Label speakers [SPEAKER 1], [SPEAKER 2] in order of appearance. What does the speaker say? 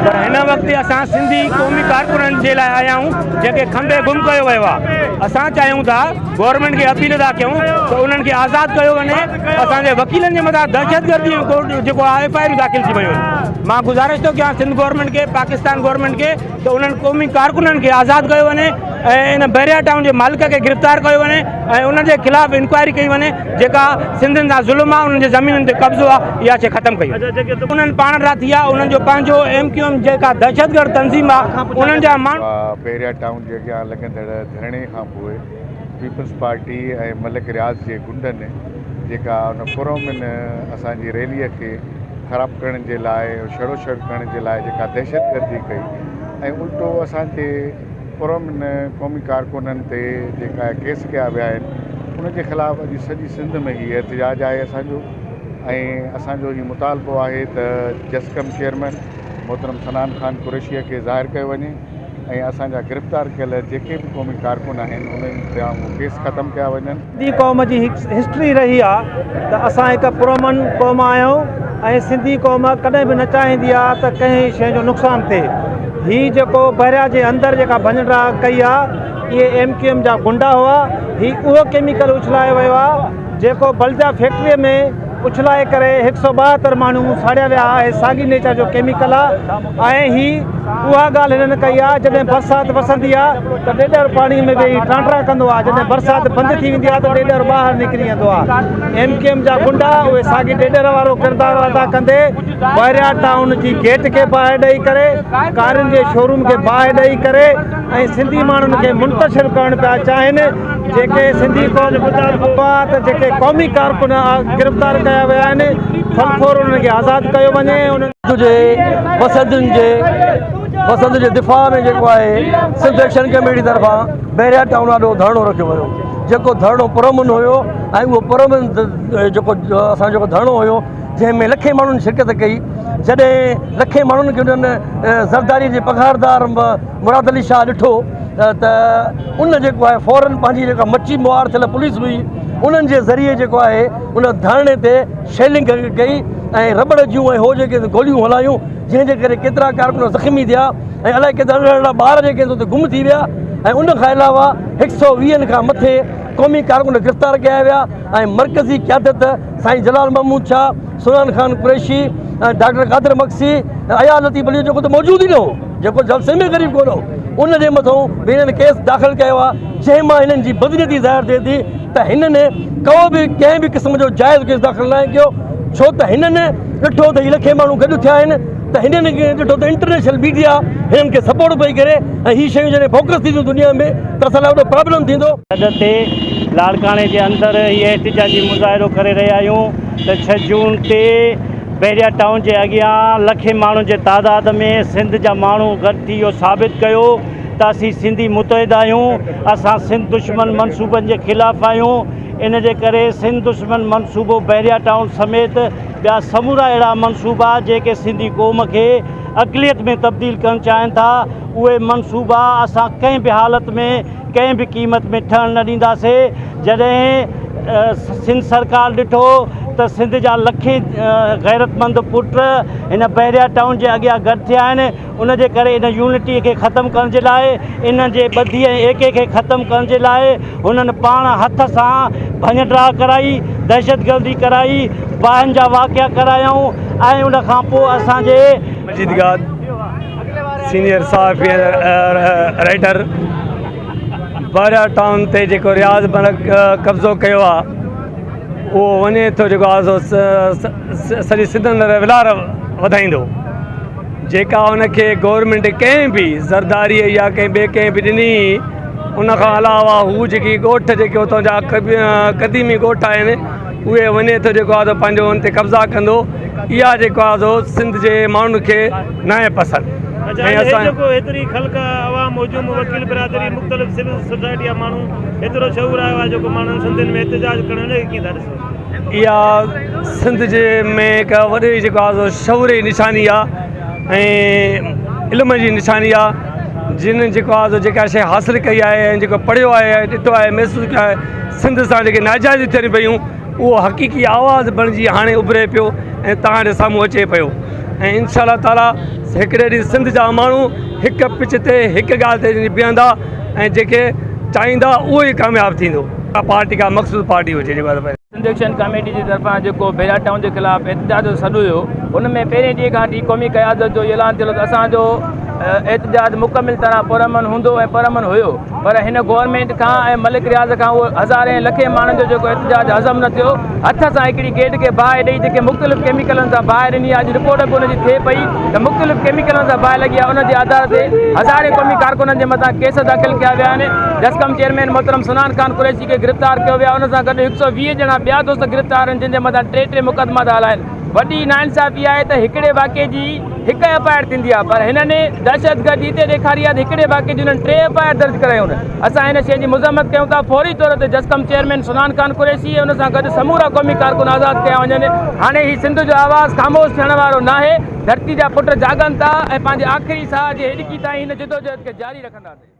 [SPEAKER 1] پر هن وقت اسان سنڌي قومي ڪارڪنن جي لاء آيا آهيون جنهن کي کنڀي گم ڪيو ويو آهي. اسان چاهيون ٿا گورنمينٽ کي اپيل ٿا ڪيون ته انهن کي آزاد ڪيو وڃي. اسان جي وڪيلن جي مٿان دهشتگردي جو جيڪو آهي ايف I آرون داخل ٿي ويون آهن. مان گذارش ٿو ڪيان سنڌ گورنمينٽ کي پاڪستان گورنمينٽ کي ته انهن قومي ڪارڪنن کي آزاد ڪيو وڃي ۽ ان بحريا ٽائون جي مالڪ کي گرفتار ڪيو وڃي ۽ انهن جي خلاف انڪوائري ڪئي وڃي جيڪا سنڌين سان ظلم آهي انهن جي زمينن تي قبضو آهي اها شي ختم ڪئي وڃي انهن پاڻ رات ٿي آهي انهن جو پنهنجو ايم ڪيو ايم جيڪا دهشتگرد تنظيم آهي انهن جا ماڻهو
[SPEAKER 2] بحريا ٽائون جي اڳيان لڳندڙ ڌرڻي کان پوء پيپلز پارٽي ۽ ملڪ رياض جي غنڊن جيڪا ان پرامن اسان جي ريلي کي خراب ڪرڻ جي لاء ڇڙوڇڙ ڪرڻ جي لاء جيڪا دهشتگردي ڪئي ۽ الٽو اسان جي پرامن قومي ڪارڪنن تي جيڪا ڪيس ڪيا ويا آهن ان جي خلاف اڄ سڄي سنڌ ۾ هي احتجاج آهي اسان جو ۽ اسان جو هي مطالبو آهي ته جسقم چيئرمين محترم صنعان خان قريشي کي ظاهر ڪيو وڃي ۽ اسان جا گرفتار ڪيل جيڪي به قومي ڪارڪن آهن انهن تان اهي ڪيس ختم ڪيا وڃن.
[SPEAKER 3] سنڌي قوم جي هڪ هسٽري رهي آ ته اسان هڪ پرامن قوم آهيون ۽ سنڌي قوم ڪڏهن به نه چاهيندي آ ته ڪنهن شيء جو نقصان ٿئي. هي جيڪو بحريا جي اندر جيڪا ڀڃ ڊاهه ڪئي آ اهي ايم ڪيو ايم جا غنڊا هئا. هي اهو ڪيميڪل اڇلايو ويو آ جيڪو بلديا فيڪٽري ۾ اڇلائي ڪري هڪ سئو 72 ماڻهو ساڙيا ويا ها. هي ساڳي نيچر جو ڪيميڪل آ ۽ هي اها ڳالهه هنن ڪئي آ جڏهن برسات وسندي آ ته ڏيڏر پاڻي ۾ ويهي ٽانڊرا ڪندو آ جڏهن برسات بند ٿي ويندي آ ته ڏيڏر ٻاهر نڪري ايندو آ. ايم ڪيو ايم جا غنڊا اهي ساڳي ڏيڏر وارو ڪردار ادا ڪندي بحريا ٽائون جي گيٽ کي باهه ڏئي ڪري ڪارين جي شوروم کي باهه ڏئي ڪري ۽ سنڌي ماڻهن کي منتشر ڪرڻ پيا چاهين. جيڪي سنڌي قوم مطالبو آ ته جيڪي قومي ڪارڪن گرفتار ڪيا ويا آهن فلفور انهن کي آزاد ڪيو وڃي انهن.
[SPEAKER 4] جي وسندين جي وسندين جي دفاع ۾ جيڪو آهي سنڌ ايڪشن ڪميٽي طرفان بحريا ٽائون آڏو ڌرڻو رکيو ويو جيڪو ڌرڻو پرامن هيو ۽ اهو پرامن جيڪو اسان جيڪو ڌرڻو هيو جنهن ۾ لکين ماڻهن شرڪت ڪئي جڏهن لکين ماڻهن کي انهن زرداري جي پگهاردار مراد علي شاهه ڏٺو ته ان جيڪو آهي فورن پنهنجي جيڪا مچي موار ٿيل پوليس هئي انهن جي ذريعي جيڪو آهي ان ڌرڻي تي شيلنگ ڪئي ۽ رٻڙ جون ۽ هو جيڪي گوليون هلايون جنهن جي ڪري ڪيترا ڪارڪن زخمي ٿيا ۽ الائي ڪيترا ننڍا ننڍا ٻار جيڪي اتي گم ٿي ويا ۽ ان کان علاوه هڪ سو ويهن کان مٿي قومي ڪارڪن گرفتار ڪيا ويا ۽ مرڪزي قيادت سائين جلال محمود شاهه، سليمان خان قريشي، ڊاڪٽر قادر مگسي ۽ اياز لطيف پليجو جيڪو ته موجود ئي نه هو جيڪو جلسي ۾ غريب ڪونه هو ان جي مٿان به هنن ڪيس داخل ڪيو آهي جنهن مان هنن جي بدنيتي ظاهر ٿئي ٿي ته هنن ڪو به ڪنهن به قسم جو جائز ڪيس داخل ناهي ڪيو ڇو ته هنن ڏٺو ته هي لکين ماڻهو گڏ ٿيا آهن ته هنن ڏٺو ته انٽرنيشنل ميڊيا هنن کي سپورٽ پئي ڪري ۽ هي شيون جڏهن فوڪس ٿينديون دنيا ۾ ته اسان لاء وڏو پرابلم ٿيندو.
[SPEAKER 5] سڏ تي لاڙڪاڻي جي اندر هي احتجاجي مظاهرو ڪري رهيا آهيون ته ڇهه جون تي بحريا ٽائون جي اڳيان لکين ماڻهن جي تعداد ۾ سنڌ جا ماڻهو گڏ ٿي اهو ثابت ڪيو ته اسين سنڌي متحد آهيون اسان سنڌ دشمن منصوبن جي خلاف آهيون ان جي ڪري سنڌ دشمن منصوبو بحريا ٽائون سميت ٻيا سمورا اهڙا منصوبا جيڪي سنڌي قوم کي اقليت ۾ تبديل ڪرڻ چاهين ٿا اهي منصوبا اسان ڪنهن به حالت ۾ ڪنهن به قيمت ۾ ٺهڻ نه ڏينداسي جڏهن سنڌ سرڪار ڏٺو ته سنڌ جا لکين غيرتمند پٽ هن بحريا ٽائون جي اڳيان گڏ ٿيا آهن ان جي ڪري ان يونٽي کي ختم ڪرڻ جي لاء انهن جي ٻڌي ۽ ايڪي کي ختم ڪرڻ جي لاء هنن پاڻ هٿ سان ڀڃ ڊاهه ڪرائي، دهشتگردي ڪرائي، باهين جا واقعا ڪرايائون ۽ ان کان پوء اسان جي.
[SPEAKER 1] مجيد گاد سينيئر صحافي ۽ رائيٽر بحريا ٽائون تي جيڪو رياض ملڪ قبضو ڪيو آ اهو وڃي ٿو جيڪو آ سو سڄي سنڌ اندر ولار وڌائيندو. جيڪا ان کي گورنمينٽ ڪنهن به زرداري يا ڪنهن ٻئي ڪنهن به ڏني ان کان علاوه هو جيڪي ڳوٺ جيڪي اتان جا قديمي ڳوٺ آهن اهي وڃي ٿو جيڪو آهي پنهنجو ان تي قبضا ڪندو اها جيڪو آهي سو سنڌ جي ماڻهن کي ناهي پسند
[SPEAKER 6] اچا هي جيڪو هيتري خلق عوام هجوم وڪيل برادري مختلف سول سوسائٽي جا ماڻهو هيترو شعور آيو آهي جيڪو ماڻهن سنڌين ۾ احتجاج ڪرڻ ان کي ڪيئن ٿا ڏسو
[SPEAKER 1] اها سنڌ جي ۾ هڪ وڏي جيڪو آهي سو شعور جي نشاني آهي ۽ علم جي نشاني آهي جن جيڪو آهي سو جيڪا شيء حاصل ڪئي آهي ۽ جيڪو پڙهيو آهي ۽ ڏٺو آهي محسوس ڪيو آهي سنڌ سان جيڪي ناجائزيون ٿين پيون اهو حقيقي آواز بڻجي هاڻي اڀري پيو ۽ توهان جي سامهون اچي پيو
[SPEAKER 4] ۽ انشاء الله تعالي هڪڙي ڏينهن سنڌ جا ماڻهو هڪ پچ تي هڪ ڳالهه تي بيهندا ۽ جيڪي چاهيندا اهو ئي ڪامياب ٿيندو پارٽي ڪا مخصوص پارٽي هجي جيڪو
[SPEAKER 7] سنڌ ايڪشن ڪميٽي جي طرفان جيڪو بحريا ٽائون جي خلاف احتجاج جو سڏ هيو ان ۾ پهرين ڏينهن کان وٺي قومي قيادت جو اعلان ٿيل هو ته اسان جو احتجاج مڪمل طرح پرامن هوندو ۽ پرامن هيو پر هن گورنمينٽ کان ۽ ملڪ رياض کان اهو هزارين لکين ماڻهن جو جيڪو احتجاج هضم نه ٿيو هٿ سان هڪڙي گيٽ کي باهه ڏئي جيڪي مختلف ڪيميڪلن سان باهه ڏني آهي اڄ رپورٽ به ان جي ٿئي پئي ته مختلف ڪيميڪلن سان باهه لڳي آهي ان جي آڌار تي هزارين قومي ڪارڪنن جي مٿان ڪيس داخل ڪيا ويا آهن جسقم چيئرمين محترم سنان خان قريشي کي گرفتار ڪيو ويو آهي ان سان گڏ هڪ سئو 20 ڄڻا ٻيا دوست گرفتار آهن جن جي مٿان ٽي ٽي مقدما ٿا هلائن وڏي ناانصافي آهي ته هڪڙي واقعي جي هڪ ايف I R ٿيندي آهي پر هنن دهشتگردي هتي ڏيکاري آهي ته هڪڙي واقعي جون هنن ٽي ايف I R درج ڪرايون آهن اسان هن شيء جي مذمت ڪيون ٿا فوري طور تي جسقم چيئرمين سنان خان قريشي ۽ ان سان گڏ سمورا قومي ڪارڪن آزاد ڪيا وڃن هاڻي هي سنڌ جو آواز خاموش ٿيڻ وارو ناهي ڌرتي جا پٽ جاڳن ٿا ۽ پنهنجي آخري ساهه جي هڏڪي تائين هن جدوجهد کي جاري رکنداسين.